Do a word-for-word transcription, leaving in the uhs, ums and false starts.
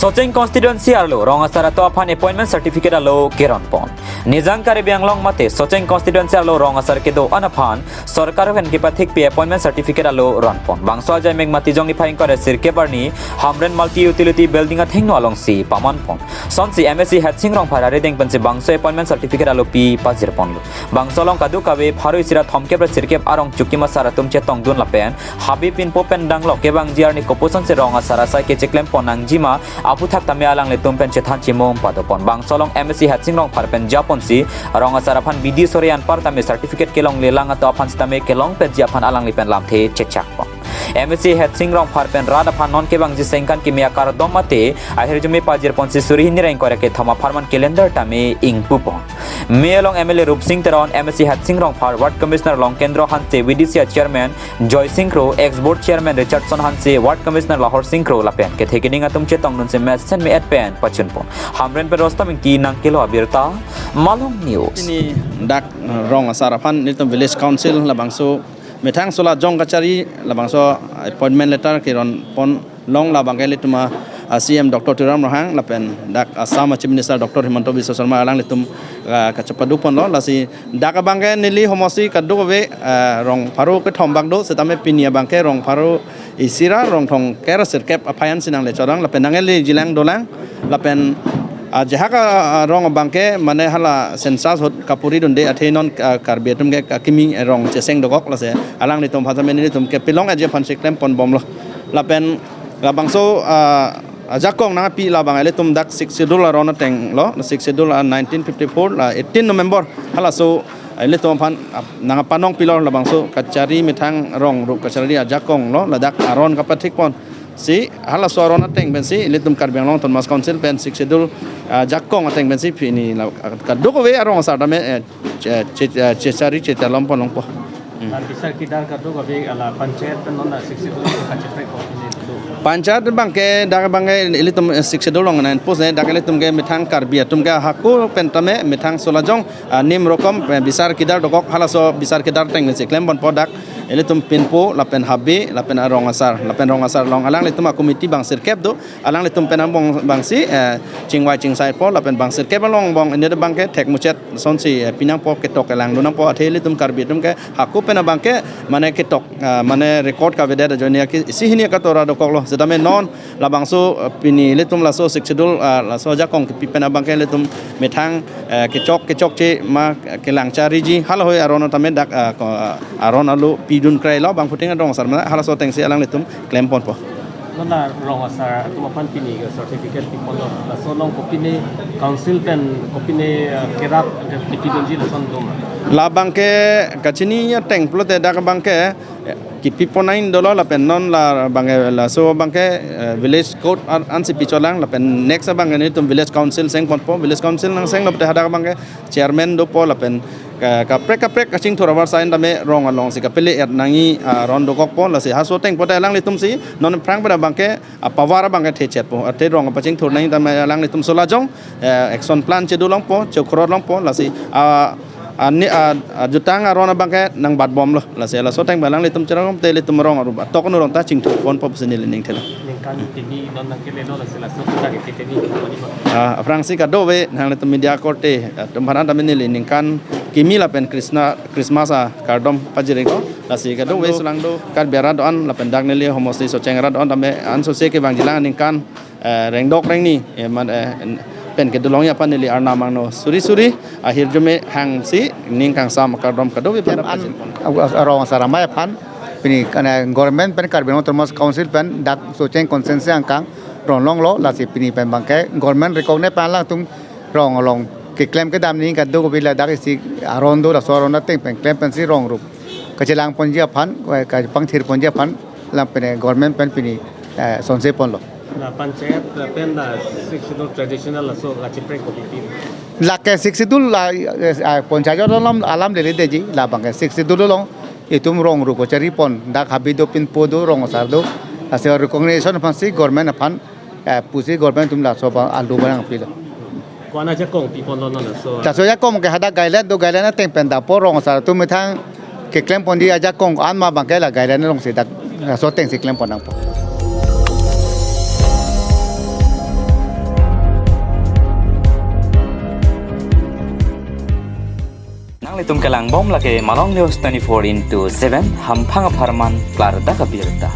Socheng constituency arlo rong asar atum aphan appointment certificate alo keron pon. Nijang Karbi Anglong mate Socheng constituency arlo rong asar kedo-an aphan sorkar pen kepathikpi appointment certificate alo ron pon. Bangso ajaimek Matijong niphai ingkoi ra sirkep arni Hamren Multi Utility Building athengno alongsi paman pon. Sonsi M A C Headsing Rongphar arideng pensi bangso appointment certificate alo pi pajir ponlo. Bangso along kadokave pharo isi ra thomkep ra sirkep arong chukim asar atum chetongdun lapen Habe pinpo pen danglok kevangji arni kopuson si rong asar asai kecheklem pon nangjima aphuthak tame alanglitum pen chethan chimum pado pon. Bangso along M A C Headsing Rongphar pen japonsi rong asar aphan bidi sore anpar tame certificate kelonglelang atum aphan sitame kelongpetji aphan alangli pen lamthe chechak pon. M A C Headsing Rongphar pen rat aphan non kevangji sengkan kimi akardom mate ahirjume pajir ponsi suri hini ra ingkoi ra kethom apharman calendar tame ingpu pon. Mei along M L A Rupsing Teron, M A C Headsing Rongphar, Ward Commissioner Longkendro Hanse, V D C A Chairman Joysing Kro, ex Board Chairman Richardson Hanse, Ward Commissioner Lahor Sing Kro lapen kethe keding atum chetongdunsi mesen me-et pen pachun pon. Hamren pen Rostam Ingti nangkelo abirta, Malong News. Pini dak, eh, rong asar aphan nelitum Village Council labangso methang solajong kachari labangso appointment letter keron pon long labangke ilitum a, a C M Doctor Tuliram Ronghang lapen dak Assam a Chief Minister Doctor Himanta Biswa Sarma alanglitum, ah, kachepadu ponlo. Lasi dak abangke neli homosti kadokave, ah, rong pharo kethom bak do, setame pini abangke rong pharo isi ra rong thomkep ra sirkep aphai ansi nangle chorang lapen nangle jilang dolang lapen, ah, jahak a, a, rong abangke mane hala census ahut kapuri dunde athe non, ah, Karbi atum ke akimi rong cheseng dokok, lasi alanglitum aphan tame nelitum kepilong aji aphan si klem pon bomlo. Lapen labangso, ah, ajakong nangpi labang ilitum dak Sixth Schedule aron atenglo, Sixth Schedule, ah, nineteen fifty-four, ah, eighteen November halaso, ah, ilitum aphan, ah, nangpanong pilo labangso kachari methang rong rup kachari ajakonglo, ladak aron kapathik ponsi halaso aron ateng pensi ilitum Karbi Anglong Autonomous Council pen Sixth Schedule, ah, jakong ateng pensi pini la, ah, kadokave arong asar tame, eh, che, che, eh, chechari chetalom pon longpo. Hmm. Ar bisar kidar kadokave ala panchayat pen non la Sixth Schedule kacheprek ko pini do. Panchayat abangke dak abangke ilitum, eh, Sixth Schedule along nangpus ne, dak ilitum ke methang Karbi atum ke hako pen tame methang solajong, ah, nim rokom, eh, bisar kidar dokok, halaso bisar kidar ateng pensi klem ponpo. Dak ilitum pinpo lapen Habe lapen arong asar, lapen rong asar along alanglitum a committee bang sirkep do, alanglitum pen angbong bangsi, eh, chingvai chingsai po lapen bang sirkep along bong inut abangke thek muchet sonsi, eh, pinangpo, ketok kelangdun nangpo, athe ilitum Karbi atum ke hako pen abangke mane ketok, ah, mane record kavedet ajoine ke isi hini katora dokoklo. Setame non labangso, eh, pini ilitum laso Sixth Schedule, ah, laso ajakong kepi pen abangke ilitum methang, eh, kechok kechokche ma kelang chariji halahoi aron tame dak, ah, ko, ah, aron alo pidun krailo, bangphutin arong asar mane halaso atengsi alanglitum klem ponpo. Non la rong asar atum aphan pini ke certificate pi ponlo, laso along kopine council pen kopine, eh, kerap kepidunji lason doma? Labangke kachini ateng pulote dak abangke, eh, kipi pon nangji dolo lapen non labangke laso abangke, eh, village court an, ansi picholang lapen next abangke nelitum village council seng ponpo, village council nangsenglo pute hadak abangke chairman dopo lapen ka, kaprek kaprek kachingthur avarsai tame rong alongsi kapele-et nangji, ah, aron dokokpo, lasi halaso ateng pote alanglitumsi non aphrang pen abangke apower abangke thechetpo, athe rong apachingthur nangji tame alanglitum solajong, eh, action plan chedu longpo, chokhrot longpo, lasi, ah, ani, ah, ah, jutang aron abangke nangbat bomlo, lasi laso ateng alanglitum cherong te ilitum rong arup atok nu rong ta chingthur ponpo pusi neli ning thelo. Ningkan kimi non nangkelelo, lasi laso kita ke kiteni kemani ba? Ah, aphrangsi kadokave nanglitum media korte, ah, atum aphan tame neli ningkan kimi lapen Krishna, Christmas akardom pajiriko, lasi kadokave sulangdo Karbi arat do-an lapen dak neli homosti Socheng arat do-an tame ansose kevangjilang ningkan, eh, rengdok rengni, eh, man, eh, pen kedolongji aphan neli arnam angno suri suri ahirjume hangsi ning kangsam akardom kadokave pen an pajir pon. Rong asar amei aphan pini kane government pen Karbi Anglong Autonomous Council pen dak Socheng constituency angkang ron longlo, lasi pini pen abangke government recognize pen alangtum rong along keklem kedam nangji kadokave ladak isi aron do, laso aron ateng pen klem pensi rong rup kachelang ponji aphan, eh, kapangthir ponji aphan, lam pen government pen pini, eh, sonse ponlo. La panchayat, eh, pen la Sixth Schedule traditional laso kacheprek kopi pi? Lake Sixth Schedule la, eh, ah, panchayat alam, alam lele detji, labangke Sixth Schedule along itum rong rup kachari pon, dak Habe do, pinpo do, rong asar do, lasi recognition aphansi government aphan, eh, pusi government atum laso abang alu barang pilo. Ko-an ajakong pi ponlo non laso? Laso ajakong ke hadak guideline do, guideline ateng pen dampo, rong asar atum methang keklem ponji ajakong ko-an ma abangke la guideline alongsi dak laso atengsi klem pon nangpo. Itum kelang bom lake Malong News twenty-four into seven, hamphang apharman klardak abirta.